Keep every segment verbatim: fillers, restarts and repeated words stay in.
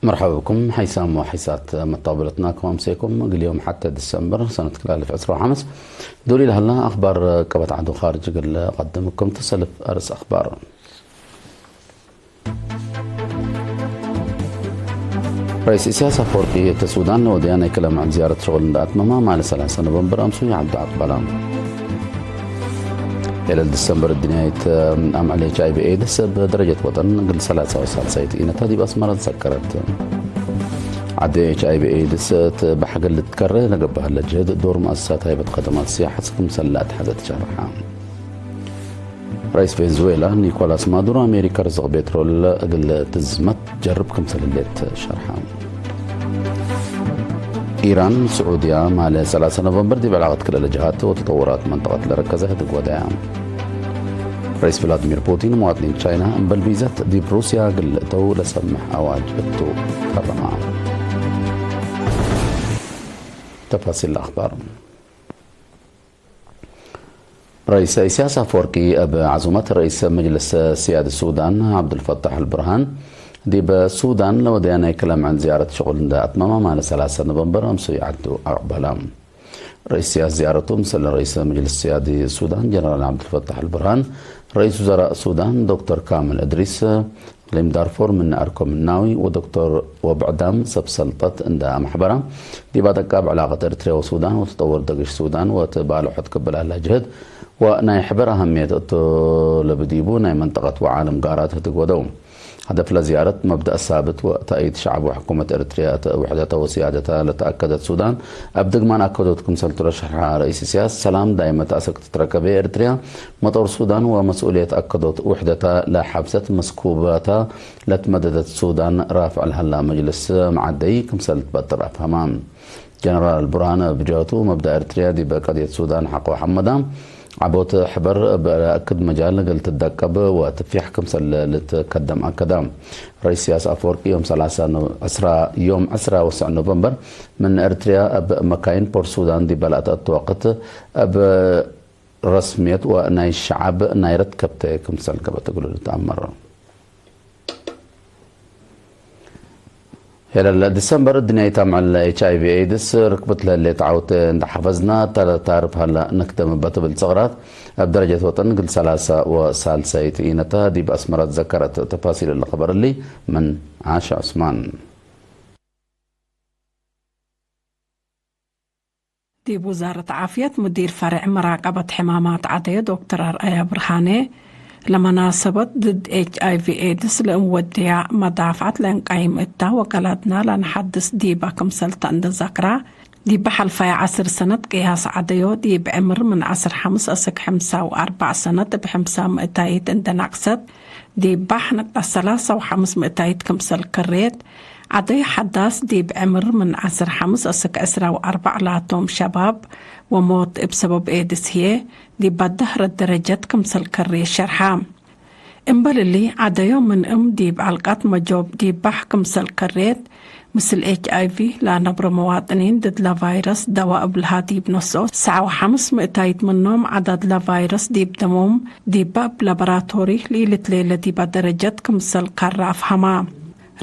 መርሐባ ብኩም ሐይሳም ወሐይሳት መታብለትና፣ ክም አምሴኩም። እግል ዮም ሐቴ ዲሰምበር ሰነት ክልኤ አልፍ ዕስራ ወሐምስ ዶል ለሀላ አኽባር ቀበት ዐዱ ካርጅ እግል ቀድምኩም ተሰልፍ አርስ አኽባር። ረኢስ ኢሳያስ አፈወርቂ እተ ሱዳን ለወደያ ናይ ክለ መዕል ዝያረት ሸቁል እንደ አትመማ፣ ማለ ሰላሰ ኖቨምበር አምሱይ ዐዱ አቅበላ። ኤለል ዲሰምበር እድንያይት አምዕል ኤች አይ ቪ ኤድስ እብ ደረጀት ወጠን እግል ሰላሳ ወሳልሳይት ኢነታ ዲብ አስመረ ትዘከረት። ዐደ ኤች አይ ቪ ኤድስ እት በሐገል ልትከረ ለገብአ ለጅህድ ዶር መአሰሳት ሃይበት ከደማት ሲያሐት ክምሰል ለአትሐዘት ሸርሐ። ረኢስ ቬንዙዌላ ኒኮላስ ማዱሮ፣ አሜሪካ ርዝቅ ቤትሮል እግል ትዝመት ጀርብ ክምሰል ህሌት ሸርሐ። ኢራን፣ ስዑድያ፣ ማለ ሰላሰ ኖቨምበር ዲብ ዕላቀት ክልኤ ጀሃት ወተጠውራት መንጠቀት ለረከዘ ህድግ ወደያ። ረኢስ ቭላድሚር ፑቲን፣ መዋጥኒን ቻይና እምበል ቪዛት ዲብ ሩስያ እግል ልእተው ለሰምሕ አዋጅ እቱ ፈረማ። ተፋሲል አኽባር። ረኢስ ኢሳያስ አፈወርቂ እብ ዐዙመት ረኢስ መጅልስ ስያድ ሱዳን ዐብዱልፈታሕ አልቡርሃን፣ ዲብ ሱዳን ለወደያ ናይ ክለ መዕል ዝያረት ሽቁል እንደ አትመመ፣ ማለ ሰላሰ ኖቨምበር አምሱይ ዐዱ አቅበለ። ረኢስ ኢሳያስ ዝያረቱ ምስል ረኢስ መጅልስ ስያድ ሱዳን ጀነራል ዐብዱልፈታሕ አልቡርሃን፣ ረኢስ ውዘራእ ሱዳን ዶክተር ካምል እድሪስ፣ እቅሊም ዳርፎር ምነ አርኮ ምናዊ ወዶክተር ወብዕዳም ሰብ ሰልጠት እንደ አመሕበራ፣ ዲብ አደቃብ ዕላቀት ኤርትርያ ወሱዳን ወተጠውር ደግሽ ሱዳን ወእት ባልሖት ክብል ሀላ ጅህድ ወናይ ሕበር አሀምየት እቱ ለብዲቡ ናይ መንጠቀት ወዓለም ጋራት ህድግ ወደው። ሀደፍ ለዝያረት መብደእ ሳብት ወተእይድ ሸዕብ ወሕኩመት ኤርትርያ እት ውሕደተ ወስያደተ ለተአከደት ሱዳን እብ ድግማን አከዶት ክምሰልቱ ለሸርሐ ረኢስ ኢሳያስ፣ ሰላም ዳይመት አሰክ ትትረከበ ኤርትርያ፣ መጦር ሱዳን ወመስኡልየት አከዶት ውሕደተ ለሐብሰት መስኩበተ ለትመደደት ሱዳን ራፍዕ ለሀላ መጅልስ መዓደይ ክምሰል ልትበጥር አፍሀመ። ጀነራል አልቡርሃን እብ ጀህቱ፣ መብደእ ኤርትርያ ዲብ ቀድየት ሱዳን ሐቆ ሐመዳ፣ ዐቦት ሕበር እብ ለአክድ መጃል እግል ትደቀብ ወትፍያሕ ክምሰል ልትከደም አከደ። ረኢስ ኢሳያስ አፈወርቂ ዮም ሰላሳ ኖ-፣ ዕስራ፣ ዮም ዕስራ ወሰዕ ኖቨምበር ምን ኤርትርያ እብ መካይን ፖርት ሱዳን ዲበ ለአተአቱ ወቅት እብ ረስምየት ወናይ ሸዐብ ናይ ረትከብተ ክምሰል ገብአት እግሉ ልትአመር። ሄለለ ዲሰምበር፣ እድንያይት አምዕል ኤች አይ ቪ ኤድስ ርክብት ለህሌት ዐውቴ እንደ ሐፈዝና፣ እተ ለታርፍ ሀለ ንክደም እበ ትብል ጽቅራት፣ እብ ደረጀት ወጠን እግል ሰላሳ ወሳልሳይት ኢነተ ዲብ አስመረ ትዘከረት። ተፋሲል እሊ ኸበር እሊ ምን ዓሽ ዑስማን። ዲብ ውዛረት ዓፍየት፣ ሙዲር ፈሬዕ መራቀበት ሕማማት ዐደዮ ዶክተር አርአያ ብርሃኔ፣ ለመናሰበት ድድ ኤች አይ ቪ ኤድስ ለእንወድያ መዳፍዐት ለእንቃይም እታ ወቀላድና ለነሐድስ ዲበ ክምሰልተ እንዴ ዘክራ፣ ዲበ ሐልፈየ ዐስር ሰነት ቅያስ ዐደዮ ዲብ ዕምር ምን ዐስር ሐምስ አስክ ሕምሳ ወአርበዕ ሰነት እብ ሕምሳ ምእታይት እንዴ ነቅሰት፣ ዲብ ባሕ ነቅጠ ሰላሳ ወሐምስ ምእታይት ክምሰል ከሬት፣ ዐደይ ሐዳስ ዲብ ዕምር ምን ዐስር ሐምስ አስክ ዕስራ ወአርበዕ ላቶም ሸባብ ወሞት እብ ሰበብ ኤድስ ህዬ ዲብ አዳህረት ደረጀት ክምሰል ከሬት ሸርሐ። እምበል እሊ፣ ዐደዮ ምን እም ዲብ ዐልቃት መጆብ ዲብ ባሕ ክምሰል ከሬት፣ ምስል ኤች አይ ቪ ለአነብሮ መዋጥኒን ድድለ ቫይረስ ደዋ እብ ለሀ ዲብ ነስኦ፣ ሰዓ ወሐምስ ምእታይት ምኖም ዐዳድለ ቫይረስ ዲብ ደሞም ዲበ እብ ላቦራቶሪ ለኢልትሌለ ዲበ ደረጀት ክምሰል ከረ አፍሀማ።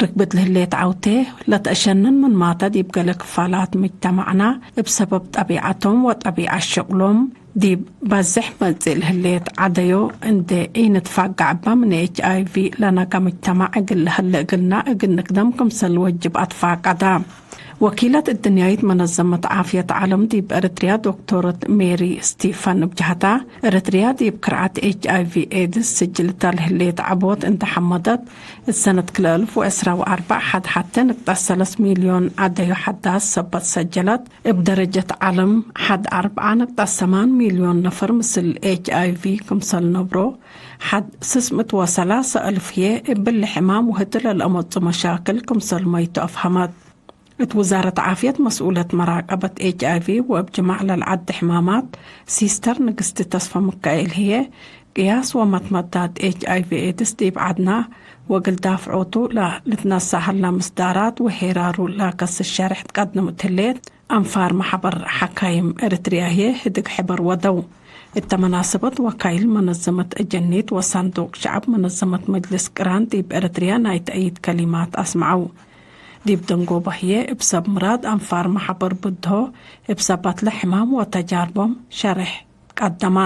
ርክብት ለህሌት ዐውቴ ለተአሸንን ምንማተ ዲብ ገሌ ክፋላት ምጅተማዕና እብ ሰበብ ጠቢዐቶም ወጠቢዐት ሸቅሎም ዲብ ባዝሕ መጽእ ለህሌት ዐደዮ እንዴ ኢንትፋጋዕ እበ ምን ኤች አይ ቪ ለነገ ምጅተማዕ እግል ለሀለ እግልና እግል ንክደም ክምሰል ወጅብ አትፋቀደ። ወኪለት እድንያይት መነዘመት ዓፍየት ዓለም ዲብ ኤረትርያ ዶክቶረት ሜሪ ስቲፈን እብ ጀህታ፣ ኤረትርያ ዲብ ክርዐት ኤች አይ ቪ ኤድስ ስጅልተ ለህሌት ዐቦት እንዴ ሐመደት፣ እት ሰነት ክልኤ አልፍ ወዕስራ ወአርበዕ ሐድ ሐቴ ንቅጠት ሰለስ ሚልዮን ዐደዮ ሐዳስ ሰበት ሰጀለት፣ እብ ደረጀት ዓለም ሐድ አርበዓ ነቅጠት ሰማን ሚልዮን ነፈር ምስል ኤች አይ ቪ ክምሰል ነብሮ፣ ሐድ ስስ ምእት ወሰላሰ አልፍ ህዬ እብሊ ሕማም ወህቲ ለለአመጹ መሻክል ክምሰል መይቱ አፍሀመት። እት ውዛረት ዓፍየት መስኡለት መራቀበት ኤች አይ ቪ ወእብ ጅማዕ ለልዐድ ሕማማት ሲስተር ንግስቲ ተስፈ ምካኤል ህዬ፣ ቅያስ ወመትመዳት ኤች አይ ቪ ኤድስ ዲብ ዐድና ወእግል ዳፍዖቱ ለልትነሰእ ሀላ ምስዳራት ወሄራሩ ለከስስ ሸርሕ ትቀድም እት ህሌት፣ አንፋር መሐበር ሐካይም ኤረትርያ ህዬ ህድግ ሕበር ወደው። እተ መናሰበት ወካይል መነዘመት አጀኒት ወሳንዱቅ ሸዐብ መነዘመት መጅልስ ቅራን ዲብ ኤረትርያ ናይ ተእይድ ከሊማት አስመዐው። ዲብ ደንጎበ ህዬ እብ ሰብ ምራድ አንፋር መሐበር ብድሆ እብ ሰበት ለሕማም ወተጃርቦም ሸሬሕ ቀደማ።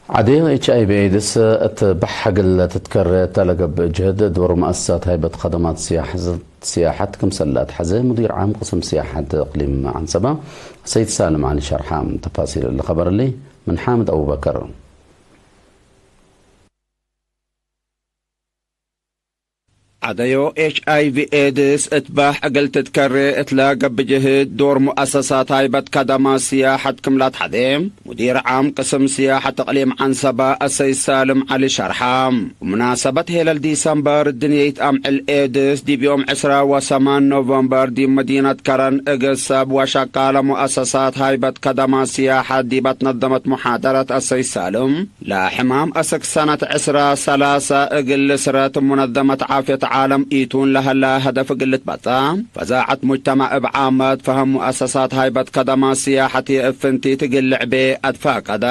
ዐደዮ ኤች አይ ቪ ኤድስ እት በሕ እግል ትትከሬ እተ ለገብእ ጅህድ፣ ዶር መአሰሳት ሃይበት ከደማት ስያሕ-፣ ስያሐት ክምሰል ለአትሐዜ ሙዲር ዓም ቅስም ስያሐት እቅሊም ዐንሰበ ሰይድ ሳልም ዐሊ ሸርሐ። ተፋሲል እሊ ከበር እሊ ምን ሓምድ አቡበከር። ዐደዮ ኤች አይ ቪ ኤድስ እት በሕ እግል ትትከሬ እት ለገብእ ጅህድ፣ ዶር ሙአሰሳት ሃይበት ከደማት ስያሐት ክም ለአትሐዜ፣ ሙዲር ዓም ቅስም ስያሐት እቅሊም ዐንሰበ አሰይድ ሳልም ዐሊ ሸርሐ። እብ ሙናሰበት ሄለል ዲሰምበር እድንየይት አምዕል ኤድስ፣ ዲብ ዮም ዕስራ ወሰማን ኖቨምበር ዲብ መዲነት ከረን እግል ሰብ ወሸቃለ ሙአሰሳት ሃይበት ከደማት ስያሐት ዲብ አትነደመት ሙሓደረት አሰይድ ሳልም፣ ለሕማም አስክ ሰነት ዕስራ ሰላሰ እግል ልስረት ሙነዘመት ዓፍየት ዓለም ኢቱን ለሀላ ሀደፍ እግል ልትበጸ፣ ፈዛዐት ሙጅተማዕ እብ ዓመት ፈሀም ሙአሰሳት ሃይበት ከደማት ስያሐት እብ ፍንቲት እግል ልዕቤ አትፋቀደ።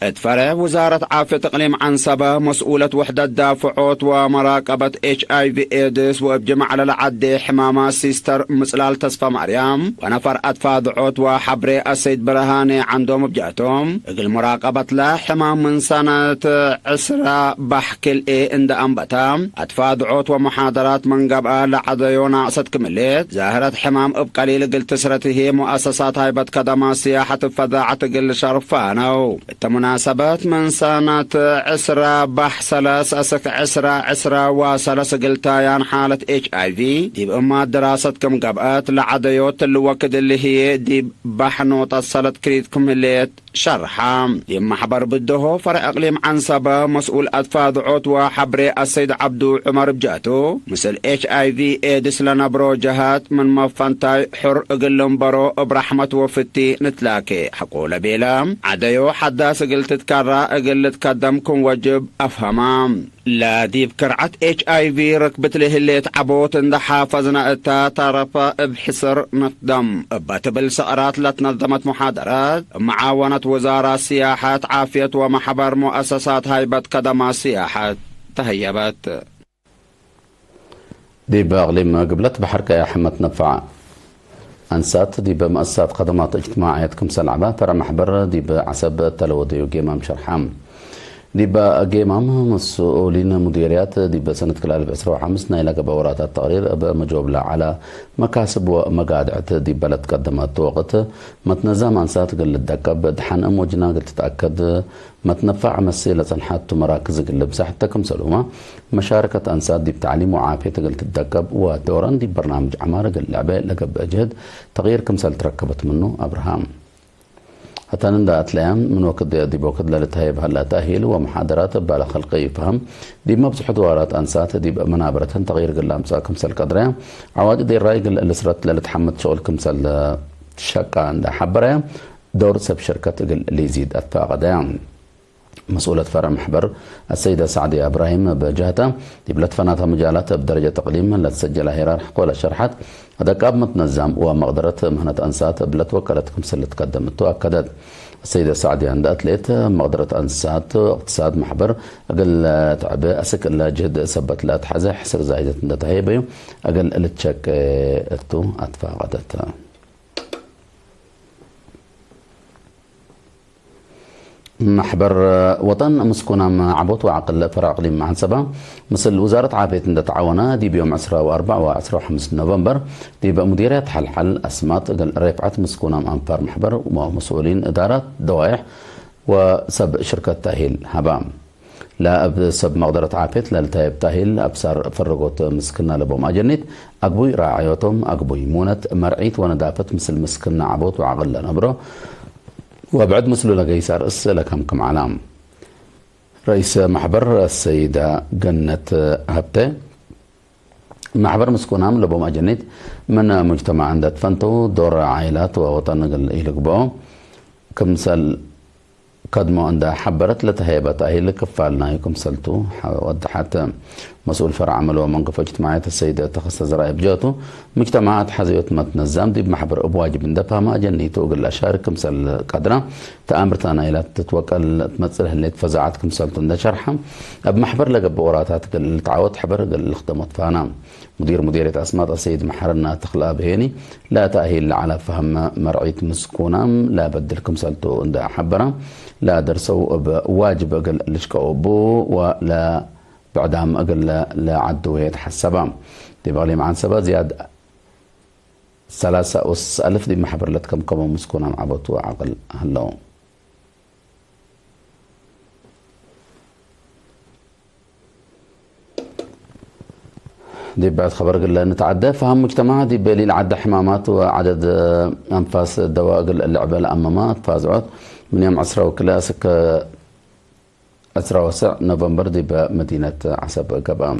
እት ፈሬዕ ውዛረት ዓፍየት እቅሊም ዐንሰበ መስኡለት ውሕደት ዳፍዖት ወመራቀበት ኤች አይ ቪ ኤድስ ወእብ ጅማዕ ለለዐዴ ሕማማት ሲስተር ምጽላል ተስፈማርያም ወነፈር አትፋድዖት ወሐብሬ አሰይድ ብርሃኔ ዐንዶም እብ ጀህቶም፣ እግል ሙራቀበትለ ሕማም ምን ሰነት ዕስራ ባሕ ክልኤ እንደ አንበተ፣ አትፋድዖት ወመሓደራት ምን ገብአ ለዐደዮ ናቅሰት ክምሌት፣ ዛህረት ሕማም እብ ቀሊል እግል ትስረት ህዬ ሙአሰሳት ሃይበት ከደማት ስያሐት እብ ፈዛዐት እግል ልሸርፋ ነው። እተ ሙናሰበት ምን ሰነት ዕስራ ባሕ ሰለስ አስክ ዕስራ ዕስራ ወሰለስ እግል ታያን ሓለት ኤች አይ ቪ ዲብ እማት ድራሰት ክም ገብአት ለዐደዮ ትልወክድ እሊ ህዬ ዲብ ባሕ ኖጠት ሰለት ክሪት ክም ህሌት ሸርሐ። ዲብ መሕበር ብድሆ ፈርዕ እቅሊም ዐንሰበ መስኡል አትፋድዖት ወሐብሬ አሰይድ ዐብዱ ዑመር እብ ጀህቱ፣ ምስል ኤች አይ ቪ ኤድስ ለነብሮ ጀሀት ምን መፈንታይ ሕር እግል ልንበሮ እብ ረሕመት ወፍቲ ንትላኬ ሐቆ ለቤለ ዐደዮ ሐዳስ እግል ትትከራ እግል ልትከደም ክም ወጅብ አፍሀማ። ለዲብ ክርዐት ኤች አይ ቪ ርክብት ለህሌት ዐቦት እንደ ሓፈዝነ እተ ተረፈ እብ ሕስር ንክደም እበ ትብል ሰቅራት ለትነዘመት ሙሓደረት እብ መዓወነት ውዛራት ስያሐት፣ ዓፍየት ወመሕበር ሙአሰሳት ሃይበት ከደማት ስያሐት ተህየበት። ዲብ አቅሊም ግብለት በሐር ቀያሕ መትነፋዕ አንሳት ዲብ መአሰሳት ከደማት እጅትማዕየት ክምሰል ዐበ ፈርዕ መሕበር ዲብ ዐሰብ እተ ለወደዩ ጌማም ሸርሐ። ዲብ ጌማም መስኡሊን ሙዲርያት ዲብ ሰነት ክልኤ አልፍ ዕስራ ወሐምስ ናይለ ገብአ ወራታት ተቅሪር እብ መጆብለ ዐለ መካስብ ወመጋድዕት ዲበ ለትቀደመ እቱ ወቅት መትነዛም አንሳት እግል ልትደቀብ፣ ደሐን እም ወጅና እግል ትትአከድ፣ መትነፋዕ መሴ ለጸንሐት ቱ መራክዝ እግል ልብዘሕ እተ ክምሰልሁመ፣ መሻረከት አንሳት ዲብ ተዕሊም ወዓፍየት እግል ትትደቀብ ወዶረን ዲብ በርናምጅ ዐማር እግል ልዕቤ ለገብአ ጅህድ ተቅይር ክምሰል ትረከበት ምኑ አብርሃም። ሐተን እንደ አትለያም ምን ወክድ ዲብ ወክድ ለልትሀየብ ሀላ ተእሂል ወመሓደራት እባለ ከልቀዩ ፈሀም፣ ዲብ መብዝሑ ድዋራት አንሳት ዲብ መናበረተን ተቅይር እግል ለአምጽእ ክምሰል ቀድረየ፣ ዐዋጅ ዴራይ እግል ልስረት ለልትሐመድ ሸቁል ክምሰል ሸቃ እንደ ሐበረየ፣ ዶር ሰብ ሸርከት እግል ሊዚድ አትፋቀደ። መስኡለት ፈርዕ መሕበር አሰይደ ሳዕድያ እብራሂም እብ ጀህተ፣ ዲብ ለትፈናተ መጃላት እብ ደረጀት እቅሊም ለትሰጀለ ሄራር ሕቆ ለሸርሐት፣ አደቃብ መትነዛም ወመቅደረት ምህነት አንሳት እብ ለትወከለት ክምሰል ልትቀደም እቱ አከደት። አሰይደ ሳዕድያ እንደ አትሌት፣ መቅደረት አንሳት እቅትሳድ መሕበር እግል ለትዐቤ አስክ እለ ጅህድ ሰበት ለአትሐዘ ሕስር ዛይደት እንደ ተሀየበዩ እግል ልትሸቄ እቱ አትፋቀደት። መሕበር ወጠን ምስኩናም ዐቦት ወዐቅል ፈርዕ እቅሊም ዐንሰበ፣ ምስል ውዛረት ዓፍየት እንደ ተዓወነ፣ ዲብ ዮም ዕስራ ወአርበዕ ወዕስራ ወሐምስ ኖቨምበር፣ ዲብ ሙዲርያት ሐልሐል አስማጥ እግል ሬፍዐት ምስኩናም አንፋር መሕበር ወመስኡሊን እዳራት ደዋይሕ ወሰብ ሽርከት ተእሂል ሀባ። ለእብ ሰብ መቅደረት ዓፍየት ለልታየብ ተእሂል አብሳር ፈረጎት ምስክና ለቦም አጀኒት፣ አግቡይ ራዕዮቶም፣ አግቡይ ሙነት፣ መርዒት ወነዳፈት ምስል ምስክና ዐቦት ወዐቅል ለነብሮ ወብዕድ ምስሉ ለገይስ አርእስ ለከምክም ዐለ። ረኢስ መሕበር ሰይደ ገነት ሀብተ፣ መሕበር ምስኩናም ለቦም አጀኒት ምን ሙጅተማዕ እንደ ትፈንተው ዶር ዓኢላት ወወጠን እግል ኢልግብኦ ክምሰል ከድሞ እንደ ሐበረት ለተሀየበ ተእሂል ክፋል ናዩ ክምሰልቱ ወደሐት። መስኡል ፈርዕ ዐመል ወመንገፎ እጅትማዕየት ሰይድ ተኸስተ ዘርአይ ብጀቱ፣ ምጅተማዕ አትሐዘዮት መትነዛም ዲብ መሕበር እብ ዋጅብ እንደ ፋህመ አጀኒቱ እግል ለአሻርክ ክምሰል ቀድረ፣ ተአምርተ ናይላ ትትወቀል ትመጽእ ለህሌት ፈዛዐት ክምሰልቱ እንደ ሸርሐ፣ እብ መሕበር ለገብእ ወራታት እግል ልትዓወት ሕበር እግል ልክደሞ ትፋና። ሙዲር ሙዲርየት አስማጥ አሰይድ መሐረና ተኽለአብ ሄኒ፣ ለተአሂል ለዐለ ፈህም መርዒት ምስኩናም ለበድል ክምሰልቱ እንደ ሐበረ፣ ለደርሰው እብ ዋጅብ እግል ልሽቀው እቡ ወለ ብዕዳም እግል ለዐዱ ህዬ ተሐሰበ። ዲብ አቅሊም ዐንሰበ ዝያድ ሰላሳ ወስስ አልፍ ዲብ መሕበር ለትከምከመው ምስኩናም ዐቦት ወዐቅል ሀለው። ዲብ ብዕድ ኸበር እግል ንትዓደ፣ ፈሀም ሙጅተማዕ ዲብ ሊልዓደ ሕማማት ወዐደድ አንፋስ ደዋ እግል ልዕበ ለአመመ ትፋዝዖት፣ ምን ዮም ዕስራ ወክልኤ እስከ ዕስራ ወሰዕ ኖቨምበር ዲብ መዲነት ዐሰብ ገብአ።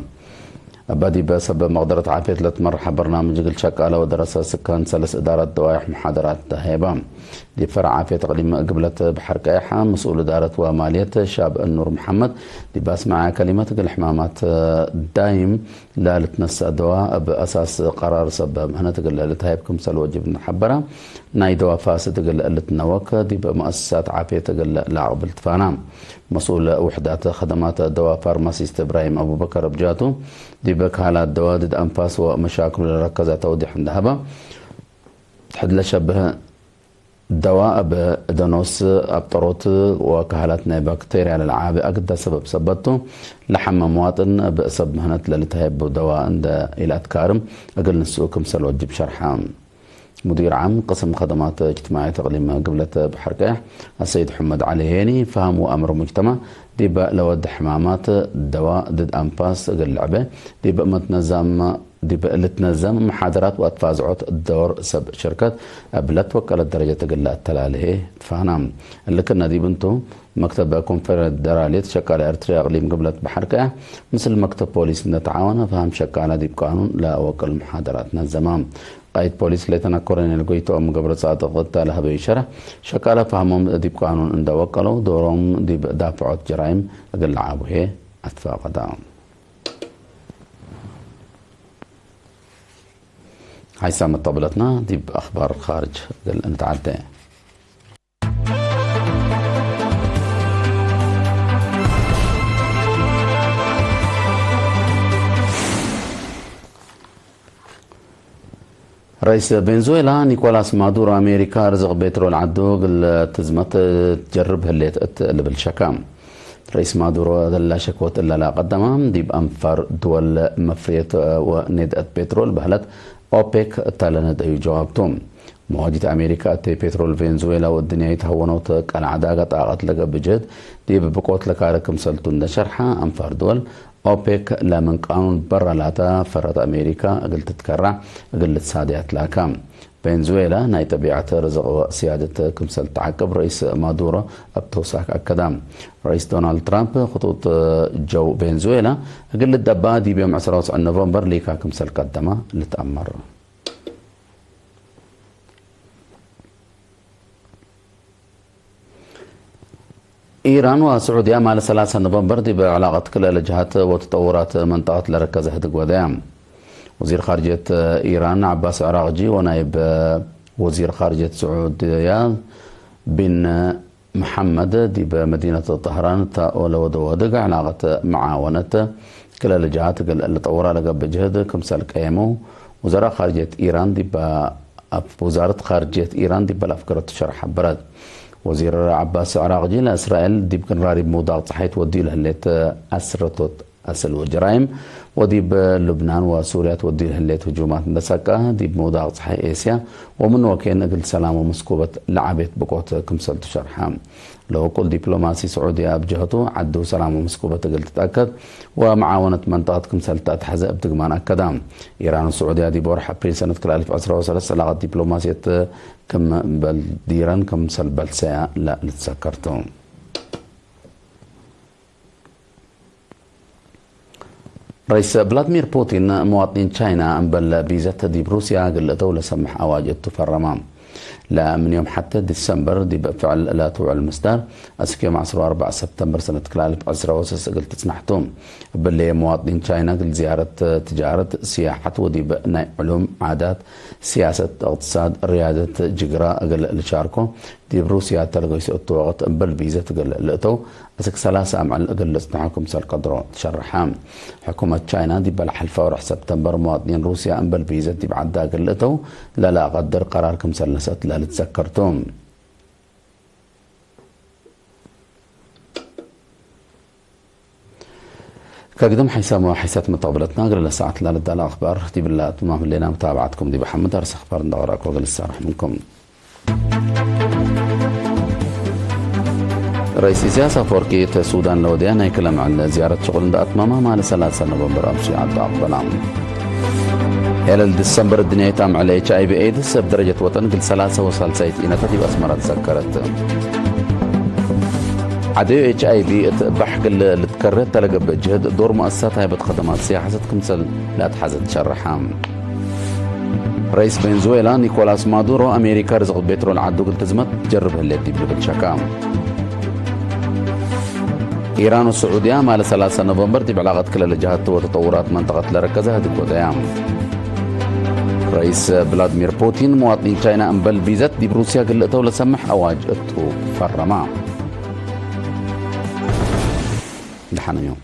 እበ ዲብ ሰብ መቅደረት ዓፍየት ለትመርሐ በርናምጅ እግል ሸቃለ ወደረሰ ስካን ሰለስ እዳራት ደዋይሕ መሓደራት ተሀይበ። ዲብ ፈርዕ ዓፍየት እቅሊም ግብለት በሐር ቀይሐ፣ መስኡል እዳረት ወማልየት ሻብ ኑር መሐመድ ዲብ አስመዐ ከሊመት፣ እግል ሕማማት ዳይም ለልትነሰእ ደዋ እብ አሳስ ቀራር ሰብ ምህነት እግል ልትሀይብ ክምሰል ወጅብ እንደ ሐበረ፣ ናይ ደዋ ፋስድ እግል ልትነወክ ዲብ መአሰሳት ዓፍየት እግል ለአቅብል ትፋና። መስኡል ውሕዳት ከደማት ደዋ ፋርማሲስት እብራሂም አቡበከር እብ ጃቱ፣ ዲብ ከሃላት ደዋ ድድ አንፋስ ወመሻክሉ ለረከዘ ተውዲሕ እንደ ሀበ፣ ሕድ ለሸብህ ደዋ እብ እደኖስ፣ አብጠሮት ወከሃላት ናይ ባክቴርያ ለለዓቢ አግደ ሰበብ ሰበት ቱ፣ ለሐመ መዋጥን እብ ሰብ ምህነት ለልትሀየቡ ደዋ እንደ ኢለአትካርም እግል ንስኡ ክምሰል ወጅብ ሸርሐ። ሙዲር ዓም ቅስም ከደማት እጅትማዕየት እቅሊም ግብለት በሐር ቀየሕ አሰይድ ሑመድ ዐሊ ሄኒ፣ ፈሀም ወአምር ሙጅተማዕ ዲበ ለወድ ሕማማት ደዋ ድድ አንፋስ እግል ልዕበ ዲብ መትነዛም፣ ዲብ ልትነዘም መሓደራት ወአትፋዝዖት ዶር ሰብ ሽርከት እብ ለትወቀለት ደረጀት እግል ለአተላልሄ ትፋና። እሊ ክእነ ዲብ እንቱ፣ መክተብ ኮንፌደራልየት ሸቃለ ኤረትርያ እቅሊም ግብለት በሐር ቀየሕ፣ ምስል መክተብ ፖሊስ እንደ ተዓወነ፣ ፈሀም ሸቃለ ዲብ ቃኑን ለአወቅል መሓደራት ነዘመ። ቃይድ ፖሊስ ሌተና ኮሎኔል ጎይትኦም ገብረጻድቅ እተ ለሀበዩ ሸረሕ፣ ሸቃለ ፈሀሞም ዲብ ቃኑን እንደ ወቀለው፣ ዶሮም ዲብ ዳፍዖት ጀራይም እግል ለዓቡ ህዬ አትፋቀደ። ሐይሳም እተብለትና ዲብ አኽባር ካርጅ እግል እንተዓዴ። ረኢስ ቬንዙዌላ ኒኮላስ ማዱሮ፣ አሜሪካ ርዝቅ ቤትሮል ዐዱ እግል ትዝመት ትጀርብ ህሌት እት ልብል ሸከ። ረኢስ ማዱሮ እለ ሸክወት እለ ለአቀደመ፣ ዲብ አንፋር ድወል መፍርየት ወኔድአት ቤትሮል በህለት ኦፔክ እተ ለነደዩ ጀዋብ ቱ። መዋጅት አሜሪካ እተ ፔትሮል ቬንዙዌላ ወእድንያይት ሀወኖት ቀልዐ ዳገ ጣቀት ለገብእ ጅህድ ዲብ ብቆት ለካረ ክምሰልቱ እንደ ሸርሐ፣ አንፋር ድወል ኦፔክ ለምን ቃኑን በረ ላተ ፈረት አሜሪካ እግል ትትከረዕ እግል ልትሳድያ ትላከ። ቬንዙዌላ ናይ ጠቢዐት ርዝቅ ወስያደት ክምሰል ተዓቅብ ረኢስ ማዱሮ እብ ተውሳክ አከደ። ረኢስ ዶናልድ ትራምፕ፣ ክጡጥ ጀው ቬንዙዌላ እግል ልደባ ዲብ ዮም ዕስራ ወትስዕ ኖቨምበር ሊካ ክምሰል ቀደመ ልትአመር። ኢራን ወስዑድያ ማል ሰላሰ ኖቨምበር ዲብ ዕላቀት ክልኤ ለጀሃት ወተጠውራት መንጠቀት ለረከዘ ህድግ ወደያ። ወዚር ካርጅየት ኢራን ዐባስ ዕራቅጂ ወናይብ ወዚር ካርጅየት ስዑድያ ቢን መሐመድ ዲብ መዲነት ጠህራን እተ ለወደወ ህድግ ዕላቀት መዓወነት ክልኤ ለጀሃት እግል ልጠውራ ለገብእ ጅህድ ክምሰል ቀየመው። ወዘራእ ካርጅየት ኢራን ዲብ አፍ-፣ ውዛረት ካርጅየት ኢራን ዲበ ለአፍገረቱ ሸርሕ ሐበረት። ወዚር ዐባስ ዕራቅጂ ለእስራኤል ዲብ ክንራሪብ ምውዳቅ ጸሓይ ትወድዩ ለህሌት አስረቶት አስል ወጀራይም፣ ወዲብ ሉብናን ወሱርያ ትወድዩ ለህሌት ህጁማት እንደ ሰቀ፣ ዲብ ምውዳቅ ጸሓይ ኤስያ ወምን ወኬን እግል ሰላም ወመስኩበት ለዐቤት ብቆት ክምሰልቱ ሸርሐ። ለወቁል ዲፕሎማሲ ስዑድያ እብ ጀህቱ፣ ዐዱ ሰላም ወመስኩበት እግል ትትአከድ ወመዓወነት መንጠቀት ክምሰል ተአትሐዘ እብ ድግማን አከደ። ኢራን ወስዑድያ ዲብ ወርሕ አፕሪል ሰነት ክልኤ አልፍ ዕስራ ወሰለስ ዕላቀት ዲፕሎማስየት ክም በል ዲረን ክምሰል በልሰያ ለልትዘከር ቱ። ረኢስ ቭላድሚር ፑቲን፣ መዋጥኒን ቻይና እምበል ቪዘት ዲብ ሩስያ እግል ልእተው ለሰምሕ አዋጅ እቱ ፈረመ። ለምን ዮም ሐቴ ዲሰምበር ዲብ ፍዕል ለትውዕል ምስዳር፣ አስክ ዮም ዐስር ወአርበዕ ሰብተምበር ሰነት ክላልፍ ዕስራ ወሰስ እግል ትጽናሕ ቱ። እብለየ መዋጥኒን ቻይና እግል ዝያረት ትጃረት፣ ስያሐት ወዲብ ናይ ዕሉም፣ ዓዳት፣ ስያሰት፣ እቅትሳድ፣ ርያደት፣ ጅግራ እግል ልሻርኮ፣ ዲብ ሩስያ ተልገይሶ እቱ ወቅት እምበል ቪዘት እግል ልእተው፣ አስክ ሰላሰ አምዕል እግል ልጽንሖ ክምሰል ቀድሮ ትሸረሐ። ሕኩመት ቻይና ዲብ ለሐልፈ ወርሕ ሰብተምበር፣ መዋጥኒን ሩስያ እምበል ቪዘት ዲብ ዐዳ እግል ልእተው ለለአቀድር ቀራር ክምሰል ነሰአት ለልትዘከር ቱ። ከግድም ሐይሳም ወሐይሳት መተቅብለትና፣ እግለ ለሰዓት ለልዳለ አኽባር ዲብላ ትማም ህሌና፣ መታብዐትኩም ዲብ ሐምድ አርስ አኽባር እንደ አቅረእኩ እግል እሳረሕ ምንኩም። ረኢስ ኢሳያስ አፈወርቂ እት ሱዳን ለወድያ ናይ ክለ ምዕል ዝያረት ሽቁል እንደ አትመመ፣ ማለ ሰላሰ ኖቨምበር አምስዩ ዐዱ አቅበላ። ኤለል ዲሰምበር እድንያይት አምዕል ኤች አይ ቪ ኤድስ እብ ደረጀት ወጠን እግል ሰላሰ ወሳልሳይት ኢነተ ዲብ አስመረ ትዘከረት። ዐደዩ ኤች አይ ቪ እት ባሕ እግል ልትከሬ እተ ለገብእ ጅህድ፣ ዶር ሙአሰሳት ሃይበት ከደማት ስያሐሰት ክምሰል ለአትሐዘ ትሸረሐ። ረኢስ ቬንዙዌላ ኒኮላስ ማዱሮ፣ አሜሪካ ርዝቅ ቤትሮል ዐዱ እግል ትዝመት ትጀርብ ህሌት ዲብ ልብል ሸካ። ኢራን ወስዑድያ ማለ ሰላሰ ኖቨምበር ዲብ ዕላቀት ክለ ለጀሃት ወተጠውራት መንጠቀት ለረከዘ ህድግ ወደያ። ረኢስ ቭላድሚር ፑቲን፣ መዋጥኒን ቻይና እምበል ቪዘት ዲብ ሩስያ እግል ልእተው ለሰምሕ አዋጅ እቱ ፈረማ። ደሐነዮም።